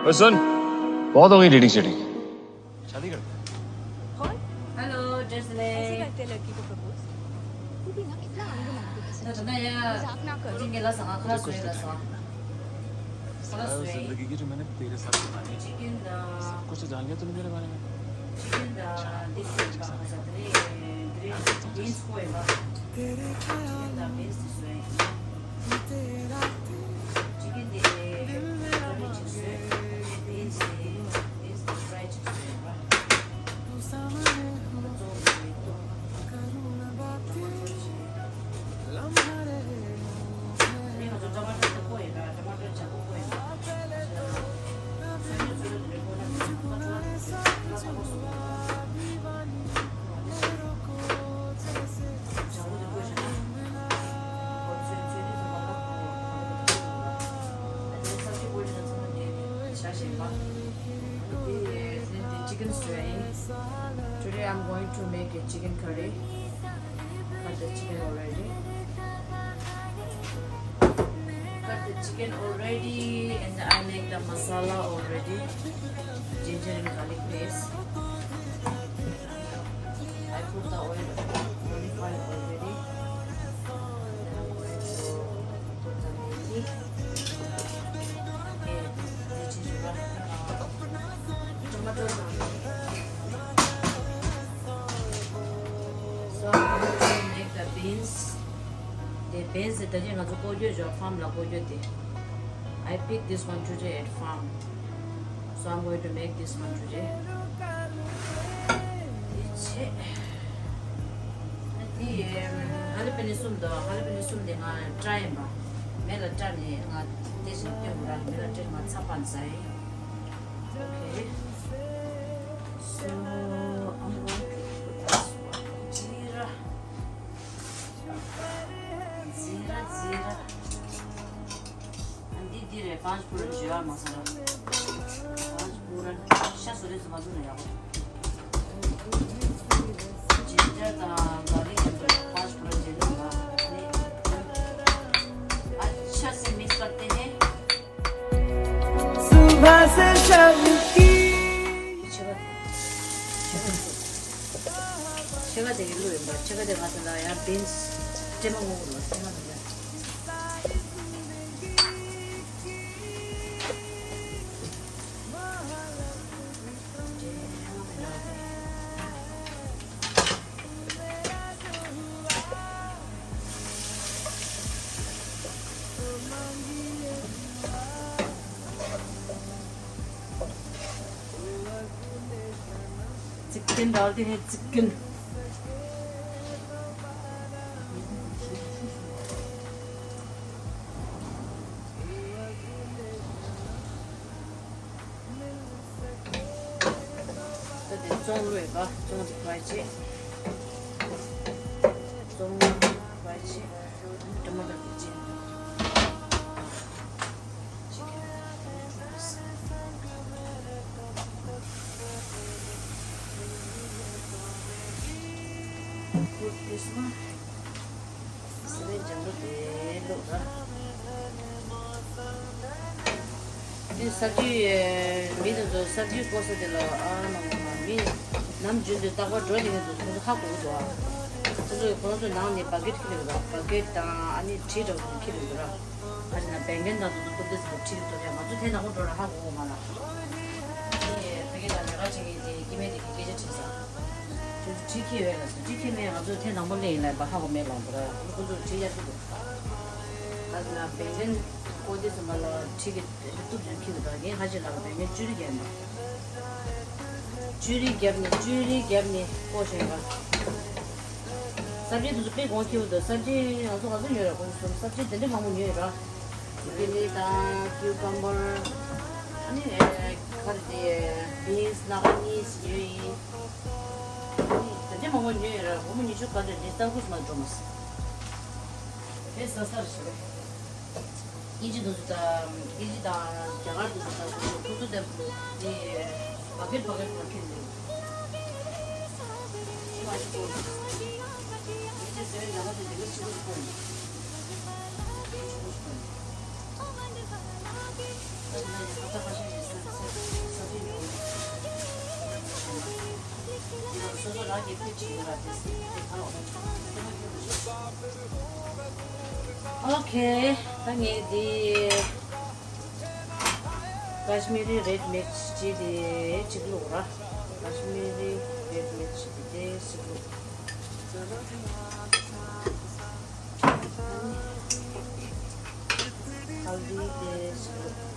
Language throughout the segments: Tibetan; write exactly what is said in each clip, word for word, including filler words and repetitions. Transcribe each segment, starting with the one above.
ओए सुन, बहुत हो गई डेटिंग शेटिंग। शादी कर। कौन? हेलो, जर्सले। ऐसे करते हैं लड़की को प्रपोज। तू भी ना कितना आंगन आंगन पसंद करता है। मजाक ना कर। जिंदगी की जो मैंने तेरे साथ बिताई है। चिकन दा। सब कुछ तो जान लिया तूने मेरे बारे में। चिकन दा, दिस इज बाबा सतरे, ग्रीन बीन्स को है बा। चिकन दा, बीन्स दिस है। चिकन दे, फ्राई चिकन है। बीन्स दे, बीन्स दे, फ्राई चिकन है बा। Chicken strain. Today I'm going to make a chicken curry. Cut the chicken already. Cut the chicken already, and I make the masala already. Ginger and garlic paste. I put the oil, olive oil already. Then I'm going to put the meat. Okay, this is what, uh, tomato. So I'm going to make the beans. The beans དེ་ད་ཅི་ང་ཚོ་བཀོག་ཀྱོག་ཇོ་ཕམ་ལ་བཀོག་ཀྱོག་དེ། I pick this one today at farm. So I'm going to make this one today. དེ་བྱས། དེ་ཧ་ལི་པེ་ནི་གསུམ་དང་ཧ་ལི་པེ་ནི་གསུམ་དེ་ང་བཀྲ་ཡིན་པ། མེ་ལ་བཀྲ་ནས་ང་དེ་བཞིན་སྟོན་དགོས་ར། མེ་ལ་བཀྲ་ནས་ང་ཚ་པ་ཟ་ཡིན། Okay. So I'm going to put this one. ཛི་ར། ཛི་ར་ཛི་ར། འདི་འདི་རེད། པཱན་ཅ་ཕུ་ར་ཇི་ར་མ་ས་ལ། པཱན་ཅ་ཕུ་ར་ཤ་བཟོ་རེས་སུ་མ་བཟོ་ན་ཡག་པོ། ཇིན་ཇར་དང་གྷར་ལིག་དང་པཱན་ཅ་ཕུ་ར་ཇི་ར་མ་ནི། अच्छा से मिक्स करते हैं। सुबह से शाम की ཕྱེད་ཀ་དེ་གི་ལུག་ཡིན་པ། ཕྱེད་ཀ་དེ་ང་ཚོ་ལ་ཡང་བིན་སི་སྲན་མ་སྔོན་པོ་ལ་སྲན་མ་ལ་ཡ། चिकन डालते हैं, चिकन। ད་དེ་བཙོང་ལོས་ག་བཙོང་དེ་བའི་ཆེ། བཙོང་བའི་ཆེ། ཊ་མ་ཊར་གྱི་ཆེ། Put this one. སི་པན་ལྗང་ཁུ་དེ་བླུགས་ར། འདི་སབ་ཇི། མི་དེ་ཚོ་སབ་ཇི་བཀོལ་ས་དེ་ལ་ཨ་མ་མ་མ་མི་ནམ་རྒྱུན་དུ་རྟག་པར་འགྲོ་དེ་ངེད་ཚོ་ཁོང་ཚོ་ཧ་གོ་གི་འདུག་ཨ། ཁོང་ཚོ་ཁོང་ཚོ་ནང་ནས་བ་ཀེད་ཁྱེར་ཡོད་ར། བ་ཀེད་དང་ཨ་ནི་གྲི་འདྲ་བོ་ཁྱེར་ཡོད་ར། ཁ་ཅིག་ན་བེང་གན་དང་དུ་དུ་ཏོག་ཏོག་ཙམ་ཁྲིད་ཀྱི་འདུག་ཡ། ང་ཚོ་དེ་ནང་ཁོ་འགྲོ་ར་ཧ་གོ་གོ་མ་ལ། དེ་ཕ་གི་དང་ལས་ཀ་བྱེད་མཁན་དེ་སྐྱེ་དམན་དེ་གི་སྐད་ཆ་དྲིས་ས། ཁྱོད་ཚོ་ཁྲིད་ཁྱེར་ཡོད་ལ་ཟེར། ཁྲིད་ཁྱེར་མེད། ང་ཚོ་ཐེངས་དང་པོ་སླེབས་ཡིན་ལ་ཡིན་པ་ཧ་གོ་མེད་ལོང་འདུག་ར། ཁོ་ཚོ་ཁྲིད་ཡག་གི་འདུག་ད་ན་བེང་གན་ཀོ་དེ་ཚོ་མ་ལ་ཁྲིད་ཀྱི་ཏུབ་ཏུབ་ཁྱེར་གི་འདུག་ངས་ཧ་ཅི་ལ་བེང་གན་བཅུ་རི་རྒྱབ་ནས། བཅུ་རི་རྒྱབ་ནས་བཅུ་རི་རྒྱབ་ནས་ཀོ་ཤེས་ར། སབ་ཇི་དེ་ཚོ་དཔེ་གོང་ཁེ་པོ་འདུག་སབ་ཇི་ང་ཚོ་ག་ཚོད་ཉོས་རེད། ཁོང་ཚོ་སབ་ཇི་དེ་འདྲ་མང་པོ་ཉོས་ར། ཀི་ལི་དང་ཀིའུ་ཀམ་བར། ཨ་ནི་ཁ་རེ་དེ་བིན་སི་ནག་པ་གཉིས་ཉོས་ཡིན། ཨ་ནི་དེ་འདྲ་མང་པོ་ཉོས་ར། སྒོར་མོ་ཉི་ཤུ་ག་རེ་རེད། ས་ཁུག་མ་འགྲོ་མ་སོང་། དེ་ས་ས་རེད་ཤག་དབྱིན་ཇི་དེ་ཚོ་དང་དབྱིན་ཇི་དང་རྒྱ་གར་དེ་ཚོ་དང་ཁོ་ཚོ་དེ་དེ་བ་ཀེད་བ་ཀེད་ནང་ཁྱེར་འདུག་ཁྱེད་ཚོས་ཟེར་བའི་ལམ་དེ་འདི་ག་ཕྱི་ལོགས་སུ་ཕོག་ཡོད། ཕྱི་ལོགས་སུ་ཕོག་ཡོད། ད་ནི་ད་ལྟ་ཁ་ཤས་ཤིག་ཟེར་ Okay, ད་ངས་འདི་Kashmiri red mirchi དེ་གཅིག་བླུགས་ར། Kashmiri red mirchi དེ་གཅིག་བླུགས། Haldi དེ་གཅིག་བླུགས།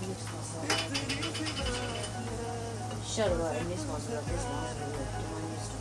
Mix masala. Sure, mix masala, this masala, this masala.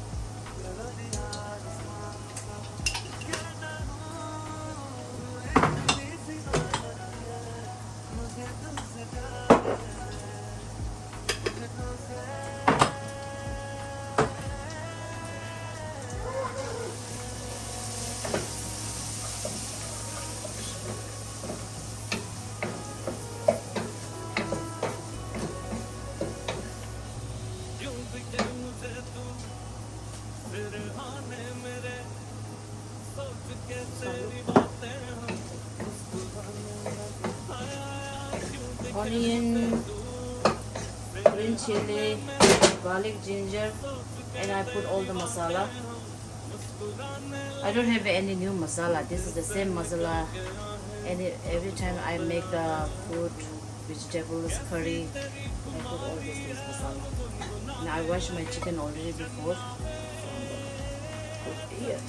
Onion, green chili, garlic, ginger, and I put all the masala. I don't have any new masala. This is the same masala. And every time I make the food, vegetables, curry, I put all this, this masala. And I wash my chicken already before. Put here.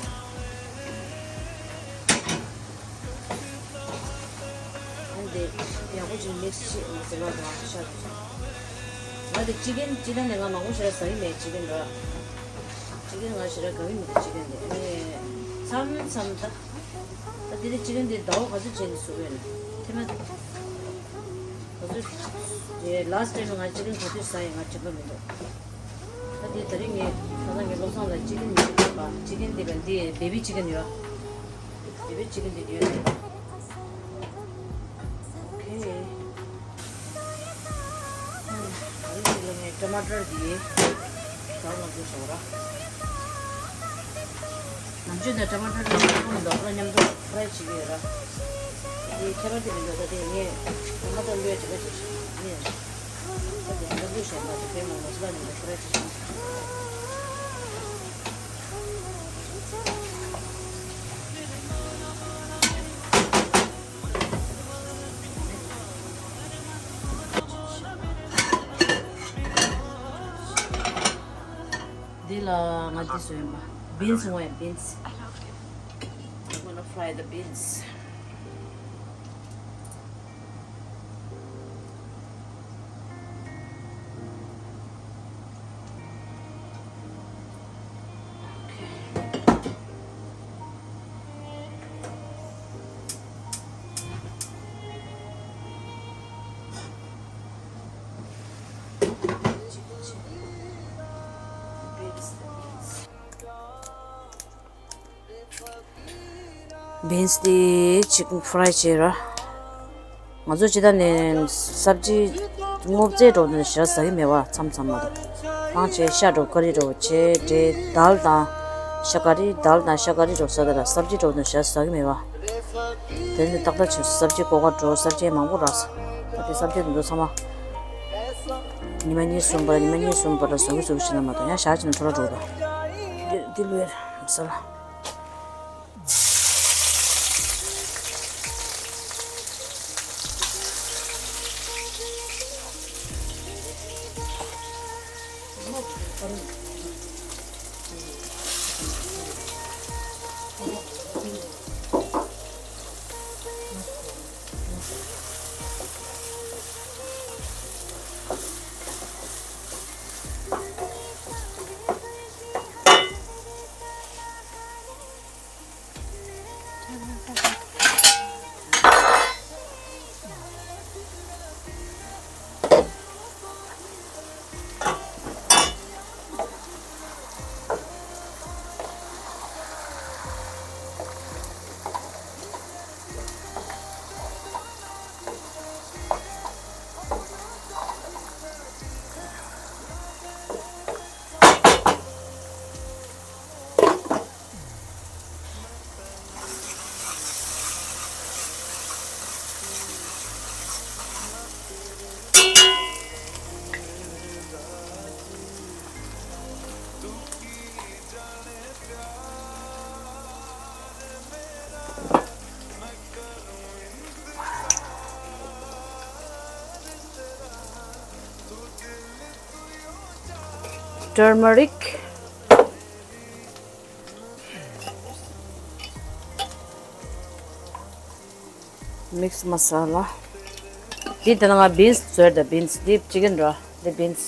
And the, yeah, what you mix it, masala, ང་དེ་ཅི་ཀེན་ཅི་ཀེན་དེ་ང་མང་པོ་ཞེ་དྲག་ཟ་གི་མེད། ཅི་ཀེན་ར། ཅི་ཀེན་ང་ཞེ་དྲག་དགའ་གི་མི་འདུག་ཅི་ཀེན་དེ། ཨ་ནི་མཚམས་མཚམས་ད། ད་དེ་རིང་ཅི་ཀེན་དེ་ཟླ་བ་ག་ཚོད་བྱས་ནས་བཟོས་ཡོད་ན། དེ་མ་ག་ཚོད། དེ་last time ང་ཅི་ཀེན་ག་དུས་ཟ་ཡིན་ང་དྲན་པ་མི་འདུག་ད་དེ་ད་རིང་ངས་ད་ལྟ་ངས་བློ་བཟང་ལ་ཅི་ཀེན་མི་ཤེས་པ། ཅི་ཀེན་དེ་ག་འདི་བེ་བི་ཅི་ཀེན་ཡོད། བེ་བི་ཅི་ཀེན་དེ་ཡོད་རེད། Okay. ཨ་ནི་དེ་ལ་ངས་ཊ་མ་ཊར་དེ་ཟ་ལ་འཇུ་སོང་ར། ནམ་རྒྱུན་ནས་ཊ་མ་ཊར་ནི་ཁོང་འདོགས་ལ་མཉམ་དུ་ཕ་རའི་བྱེད་ཀྱི་ཡོད་ར། དེ་ཁྱད་པར་དེ་མི་འདུག་ད་དེ་ངས་ཊ་མ་ཊར་བླུགས་བྱེད་ཀ་བྱེད་ཤིང་ནི། ད་དེ་ཧ་ལ་བླུགས་བྱས་ན་དེ་བེ་མོ་མོ་སི་ལ་མཉམ་དུ་ཕ་རའི་བྱེད་ཤིང་། འདི་ལ་ང་འདི་བཟོས་ཡིན་པ། བིན་སི་འོང་ཡ། བིན་སི། I'm gonna fry the beans. བིན་སི་དེ་ཅིག་ཕ་རའི་བྱས་ར། ང་ཚོ་ཅི་ད་ནས་སབ་ཇི་སྔོ་ཚལ་འགྲོ་ནས་ཞེ་དྲག་ཟ་གི་མེད་པ། མཚམས་མཚམས་མ་གཏོགས། ཁང་ཆེ་ཤ་འགྲོ་ཀ་རི་འགྲོ་ཆེ་འདྲེ་དལ་དང་ཤ་ཀ་རི། དལ་དང་ཤ་ཀ་རི་འགྲོ་ཟ་གི་ར། སབ་ཇི་འགྲོ་ནས་ཞེ་དྲག་ཟ་གི་མེད་པ། དེ་ནས་ཏག་ཏག་བྱས་སོང་། སབ་ཇི་ཀོ་ཀ་འགྲོ། སབ་ཇི་མང་པོ་རག་སོང་། ད་དེ་སབ་ཇི་དེ་ཚོ་ཚང་མ་ཉི་མ་གཉིས་གསུམ་པ་ཉི་མ་གཉིས་གསུམ་པ་ལ་བཟོ་གི་བཟོ་གི་ཞིག་ན་མ་གཏོགས་ཡང་ཞག་གཅིག་ནས་འཕྲོ་བརླག་འགྲོ་གི་འདུག་འདི་ལོས་མ་ཟ་ལ། turmeric, mix masala. འདི་དེ་ནང་ང་beans་བཟོས་དང་beans། འདི་chicken་ར། འདི་beans།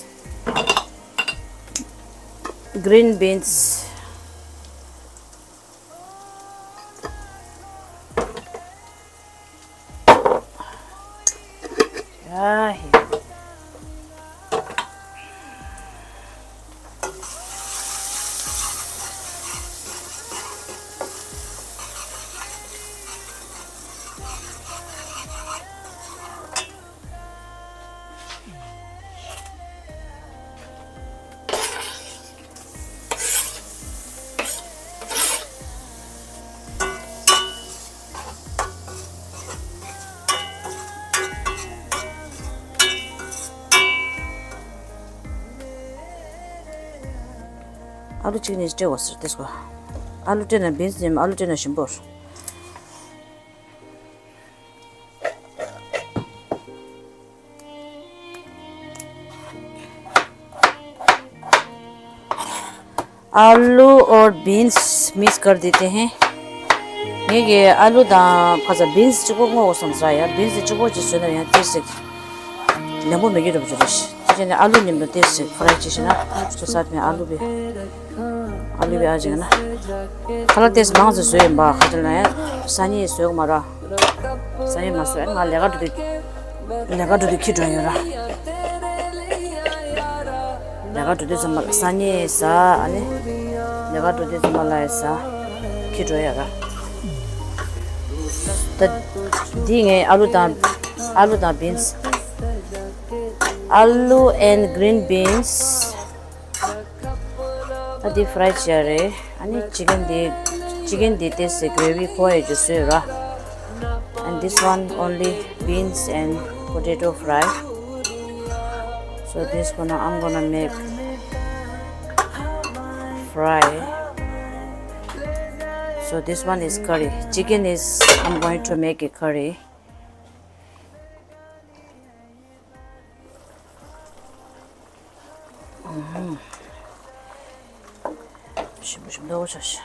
Green beans། ཡ་ཧེ། ཨ་ལུ་གཅིག་ནས་སྤྲད་དགོས་ཟེར་ཏེ་སྐོ། ཨ་ལུ་སྤྲད་ན་beans་ཡིན། ཨ་ལུ་སྤྲད་ན་ཞིམ་པོ་རེད། आलू और beans mix कर देते हैं। ངེད་ཀྱིས་ཨ་ལུ་དང་ཁ་ཚ་beans་གཅིག་པོ་བསྔོ་དགོས་བསམ་ས་ཡ། beans་གཅིག་པོ་ཅིག་བཟོས་ན་ཡང་ཏོག་ཙམ་ལེགས་པོ་མེད་ཀྱི་འདྲ་པོ་ཅིག་རེད། དེ་བྱས་ནས་ཨ་ལུ་མཉམ་དུ་ཏོག་ཙམ་fry་བྱས་ཤེ་ན་ཁོ་ཚ་དེ་ཨ་ལུ་བས། ཨ་ལུ་བས་ཨ་ཅིག་ན། ཁ་ལག་ཏོག་ཙམ་མང་ཙམ་བཟོས་ཡིན་པ། ཁ་ཚ་ལ་ཡང་སང་ཉིན་བཟོས་གི་མ་ར། སང་ཉིན་མ་བཟོས་ང་ལས་ཀ་འགྲོ་དུས། ལས་ཀ་འགྲོ་དུས་ཁྱི་འགྲོ་ཡོད་ར། ལས་ཀ་འགྲོ་དུས་ཙམ་པ་ལ་སང་ཉིན་ཟ། ཨ་ནི་ལས་ཀ་འགྲོ་དུས་ཙམ་པ་ལ་ཡ་ཟ། ཁྱི་འགྲོ་ཡོད་ར། ད་འདི་ངས་ཨ་ལུ་དང་ཨ་ལུ་དང་beans། ཨ་ལུ་and green beans། ཨ་འདི་fry་བྱས་རེད། ཨ་ནི་chicken་འདི་chicken་འདི་ཏོག་ཙམ་gravy་ཁོ་ཡི་ཇུ་སུ་ར། And this one only beans and potato fry. So this gonna, I'm gonna make fry. So this one is curry. Chicken is, I'm going to make a curry. ཞིམ་པོ་ཞིམ་པོ་ཆགས་ཤག་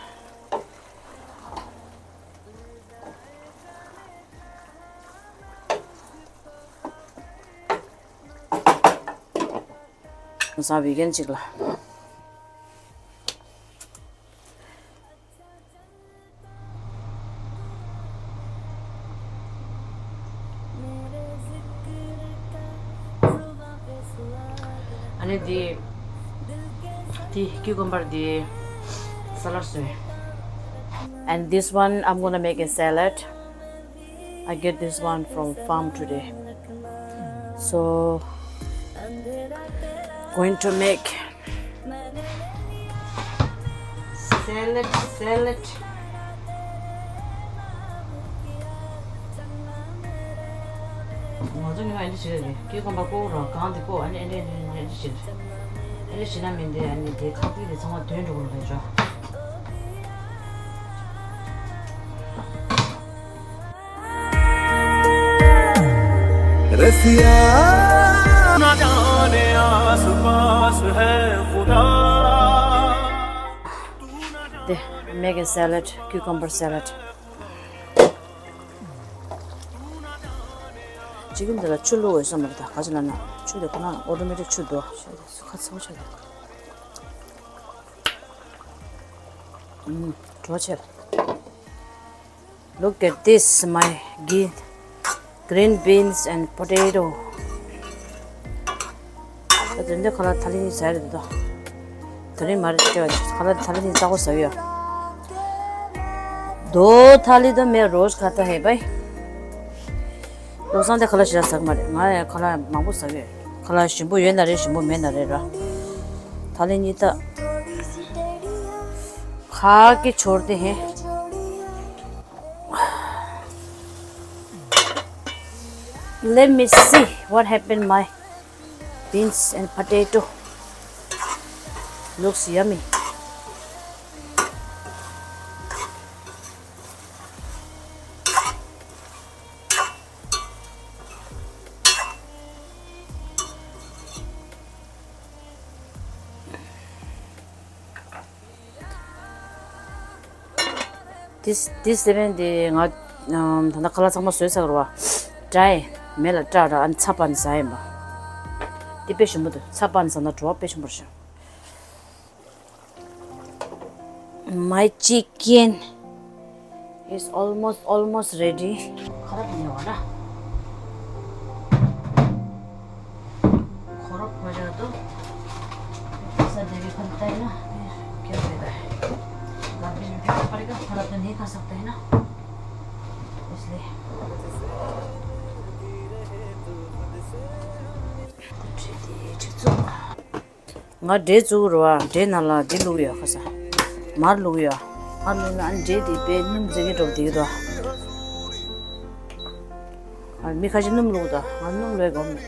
ང་ཚང་weekend་གཅིག་ལ། ཨ་ནི་འདི་འདི་cucumber་འདི་salad་བཟོས། And this one, I'm gonna make a salad. I get this one from farm today. So, going to make salad, salad. ང་ཚོ་ནི་ཨ་འདི་བྱེད་རེད། ཀི་ཀོམ་པ་ཀོ་ར་གང་དེ་ཀོ། ཨ་ནི་ཨ་འདི་ཨ་འདི་ཨ་འདི་བྱེད་རེད། ཨ་འདི་བྱེད་ན་མི་འདི་ཨ་ནི་དེ་ཁ་ཏི་དེ་ཚང་མ་དོན་འགྲོ་གི་རེད་ཇོ། रसिया ना जाने आस पास है खुदा। दे, make a salad, cucumber salad. ཅི་གིན་དེ་ལ་ཆུ་བླུགས་འོས་བསམ་མ་རེད་ད། ག་ཅི་ལབ་ན་ཆུ་དེ་ཁོ་ན་ཨོ་ཊོ་མེ་ཊིག་ཆུ་འདུག་ཁ་ཚ་པོ་ཆགས་འདུག་ཨུམ། བྲོ་ཆེ། Look at this, my gi- green beans and potato. ད་དེ་འདྲ་ཁ་ལག་ཐ་ལི་ནི་ཟ་རེད་དོ། ད་རིང་མ་རེད་ཅོ། ཁ་ལག་ཐ་ལི་ནི་ཙག་པོ་ཟ་ཡོད། दो थाली तो मैं रोज खाता है भाई। བློ་བཟང་དེ་ཁ་ལག་ཞེ་དྲག་ཟ་གི་མ་རེད། ང་ཡང་ཁ་ལག་མང་པོ་ཟ་གི་ཡོད། ཁ་ལག་ཞིམ་པོ་ཡོད་ན་རེད། ཞིམ་པོ་མེད་ན་རེད་ར། ཐ་ལི་ནི་ད་खा के छोड़ते हैं। Let me see what happened my beans and potato. Looks yummy. དེ་དེ་སེ་བན་དེ་ང་ད་ལྟ་ཁ་ལག་ཚང་མ་བཟོས་ཚར་བ། ཌའི་མེ་ལ་སྲེག་ར་ཨ་ནི་ཚྭ་སྤར་ནས་ཟ་ཡིན་པ། དེ་དཔེ་ཞིམ་པོ་འདུག་ཚྭ་སྤར་ནས་ཟ་ན་བྲོ་བ་དཔེ་ཞིམ་པོ་རེད་ཤག My chicken is almost, almost ready. ཁ་ར་ཐོན་ཡོང་བ་ན། ཁོ་རོག་མ་བྱ་དོ། ས་དེ་གི་ཕན་ཐོགས་ན་ཁྱེད་རེད་ད། ལག་པའི་ཡོད་ཀྱང་ཁ་རི་ཀ་ཁ་ར་ཐོན་ནི་ཁ་སག་ད་ཡིན་ན། ཨོ་སི་ལེ། ཁོ་ཁྲིད་དེ་ཅིག་བཙུགས། ང་འབྲས་བཙུགས་རོ་ཨ། འབྲས་ནང་ལ་འདི་བླུགས་ཡོད་ཁ་ས། མར་བླུགས་ཡོད། མར་བླུགས་ན་ཨ་འབྲས་འདི་དཔེ་སྣུམ་འཛེག་གི་འགྲོ་བསྡད་ཀྱི་འདུག་ཨ། མི་ཁ་ཤས་སྣུམ་བླུགས་ད་ང་སྣུམ་བླུགས་གོ་མེད།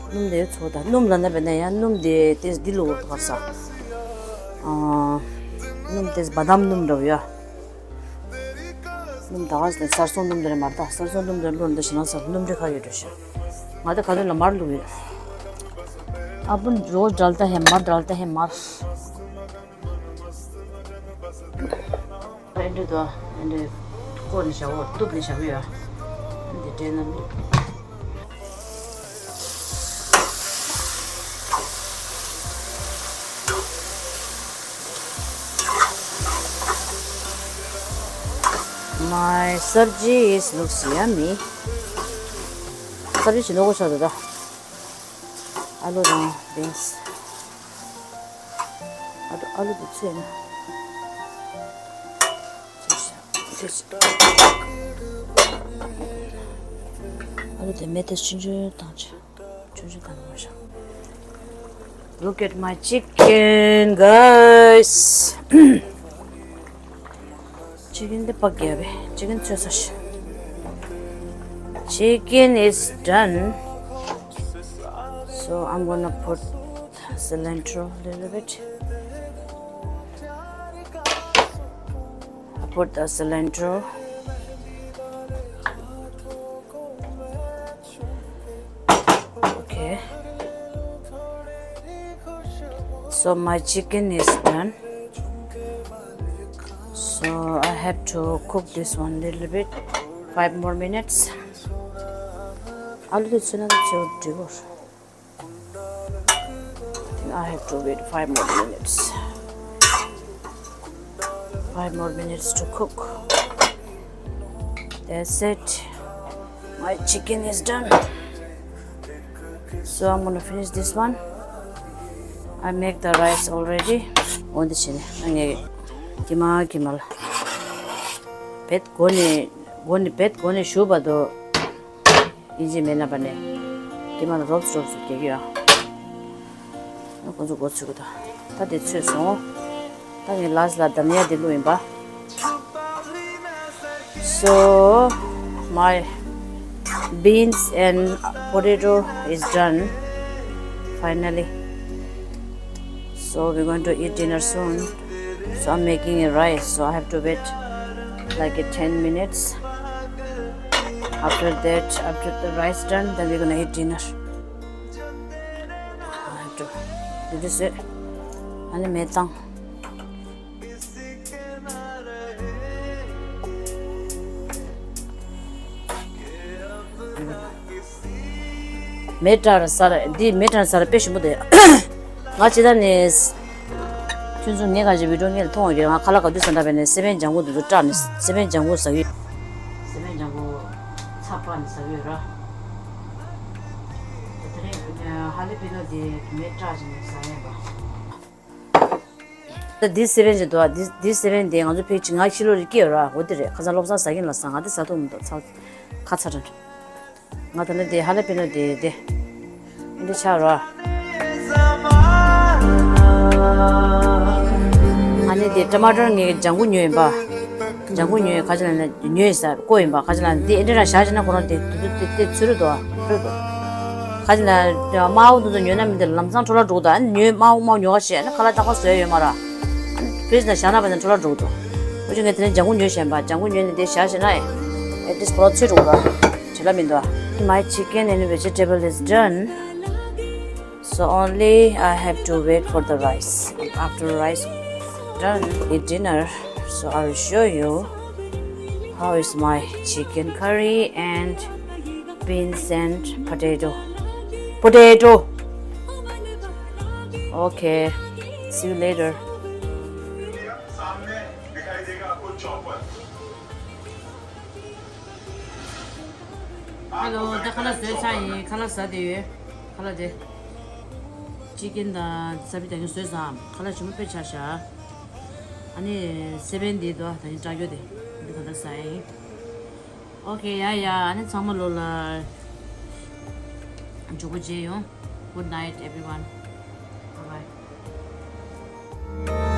སྣུམ་དེ་ཚོ་ད་སྣུམ་ལ་ན་བས་ན་ཡང་སྣུམ་དེ་ཏེས་འདི་བླུགས་ཁ་ས། ཨ། སྣུམ་ཏེས་བ་དམ་སྣུམ་འདྲ་བོ་ཡོད། སྣུམ་ད་ག་ས་སར་སོང་སྣུམ་དེ་རེད་མར་ད་སར་སོང་སྣུམ་དེ་བླུགས་འདི་ཞེ་ན་ས་སྣུམ་འདྲེ་ཁ་ཡོད་འགྲོ་ཤག་ང་ད་ག་དུས་ལ་མར་བླུགས་ཡོད། ཨ་བུ་འགྲོ་འདྲལ་ད་ཧེ་མར་འདྲལ་ད་ཧེ་མར། ཨེ་འདྲ་དོ། ཨེ་འདྲ་བསྐོར་ནས་བཞག་འོ། གཏུབ་ནས་བཞག་གི་ཡོད། འདི་འདྲའི་ནང་། My sabji is looks yummy. སབ་ཇི་ཞིག་ནོར་གོ་ཆགས་འདུག་ད། ཨ་ལུ་དང་བིན་སི། ཨ་ལུ་ཨ་ལུ་དེ་ཚོས་ན། ཨ་ལུ་དེ་མེ་དེ་ཆུང་ཆུང་བཏང་ཆ། ཆུང་ཆུང་བཏང་མ་བྱ། Look at my chicken, guys. Chicken དེ་ཕག་རྒྱབ་པས། Chicken ཚོས་ས་ཤ། Chicken is done. So I'm gonna put cilantro a little bit. I put the cilantro. Okay. So my chicken is done. So I have to cook this one little bit. Five more minutes. ཨ་ལུ་དེ་ཚོས་ན་དེ་ཚོས་འགྲིག་གོ། I think I have to wait five more minutes. Five more minutes to cook. That's it. My chicken is done. So I'm gonna finish this one. I make the rice already. འོ་འདི་བྱས་ནས་ང་ངས་ཀྱི་མ་ཀྱི་མ་ལ་བེད་སྒོ་ནས་སྒོ་ནས་བེད་སྒོ་ནས་ཞུ་བ་དོ། ཡིན་གཅིག་མིན་ན་པ་ནས་ཀྱི་མ་ལ་རོབ་རོབ་ཀྱི་གི་ཡ། ཁོ་ཚོ་འགོ་ཚུགས་གི་དང་། ད་དེ་ཚོས་སོང་། ད་ངས་ལ་སི་ལ་དམ་ཡ་དེ་བླུགས་ཡིན་པ། So my beans and potato is done finally. So we're going to eat dinner soon. So I'm making a rice, so I have to wait like a ten minutes. After that, after the rice done, then we're gonna eat dinner. I have to do this. ཨ་ནི་མེ་བཏང་། མེ་སྲེག་ར་ཟ་ར། འདི་མེ་སྲེག་ར་ཟ་ར་དཔེ་ཞིམ་པོ་འདུག་ང་ཇི་ལྟར་ནས། ཁྱོད་ཚོ་ངའི་ཁ་ཅིག་བི་ཌིའོ་ངས་མཐོང་བ་ཡོད། ང་ཁ་ལག་ག་དུས་ཟ་འདྲ་བས་ནས་སེ་བན་ལྗང་གུ་འདི་ཚོ་སྲེག་ནས་སེ་བན་ལྗང་གུ་ཟ་གི་ཡོད། སེ་བན་ལྗང་གུ་ཚྭ་སྤར་ནས་ཟ་གི་ཡོད་ར། དེ་རིང་ཧ་ལེ་པི་ནོ་དེ་མེ་སྲེག་བྱས་ནས་ཟ་ཡས་པ། ད་འདི་སེ་བན་ཞིག་འདུག་ཨ། འདི་འདི་སེ་བན་དེ་ང་ཚོ་ཕལ་ཆེར་ང་ཕྱི་ལོགས་རེ་སྐྱེས་ཡོད་ར། འོ་དེ་རེད། ཁ་སང་བློ་བཟང་ཟ་གིན་ལ་ཟ། ང་དེ་ཟ་ཐུབ་མི་འདུག་ཚ་ཁ་ཚ་དྲན། ང་ད་ནི་དེ་ཧ་ལེ་པི་ནོ་དེ་དེ་འདི་ཆགས་ར། ཨ་ནི་དེ་ཊ་མ་ཊར་ངས་ལྗང་གུ་ཉོས་ཡིན་པ། ལྗང་གུ་ཉོས་ཁ་ཅིག་ལ་ནི་ཉོས་ཟེར་བརྐོས་ཡིན་པ། ཁ་ཅིག་ལ་ནི་དེ་ཨེ་འདྲ་ར་བཞག་བྱས་ན་ཁོ་རང་དེ་དེ་དེ་དེ་ཚུ་རུ་དོ་ཕུད་དོ། ཁ་ཅིག་ལ་དམར་པོ་འདི་ཚོ་ཉོས་ན་མི་འདི་ལམ་སང་འཕྲོ་བརླག་འགྲོ་གི་འདུག་ཨ་ནི་ཉོས་དམར་པོ་དམར་པོ་ཉོ་ག་བྱས་ཨ་ནི་ཁ་ལག་རྟག་པར་བཟོས་ཡོད་མ་ར། ཨ་ནི་ཕི་རིཇ་ནང་བཞག་ན་བ་ནི་འཕྲོ་བརླག་འགྲོ་གི་འདུག་འོ་ཅི་ངས་དེ་ནས་ལྗང་གུ་ཉོས་བྱས་པ། ལྗང་གུ་ཉོས་ནས་དེ་བཞག་བྱས་ན་ཨེ་ཨེ་ཊི་ལིསཊ་ཁོ་རང་ཚོད་འགྲོ་གི་འདུག་བྲེལ་བ་མི་འདུག་ཨ། My chicken and vegetable is done. So only I have to wait for the rice. After rice done, eat dinner. So I will show you how is my chicken curry and beans and potato. Potato. Okay. See you later. Hello, ད་ཁ་ལག་བཟོས་ཚར་ཡིན། ཁ་ལག་ཟ་བསྡད་ཡོད། ཁ་ལག་དེ། ཅི་ཀིན་དང་ཟ་བི་དང་གི་བཟོས་ཚར། ཁ་ལག་ཞིམ་པོ་དཔེ་ཆགས་ཤག་ཨ་ནི་སེ་བན་དེ་དོ་ད་ནི་སྐྲ་ཡོ་དེ་འདི་ག་འདྲ་ཟ་ཡ་ཡིན། Okay, yeah, yeah. ཨ་ནི་ཚང་མ་ལོ་ལ་མཇུག་པོ་མཇལ་ཡོང་། Good night, everyone. Bye bye.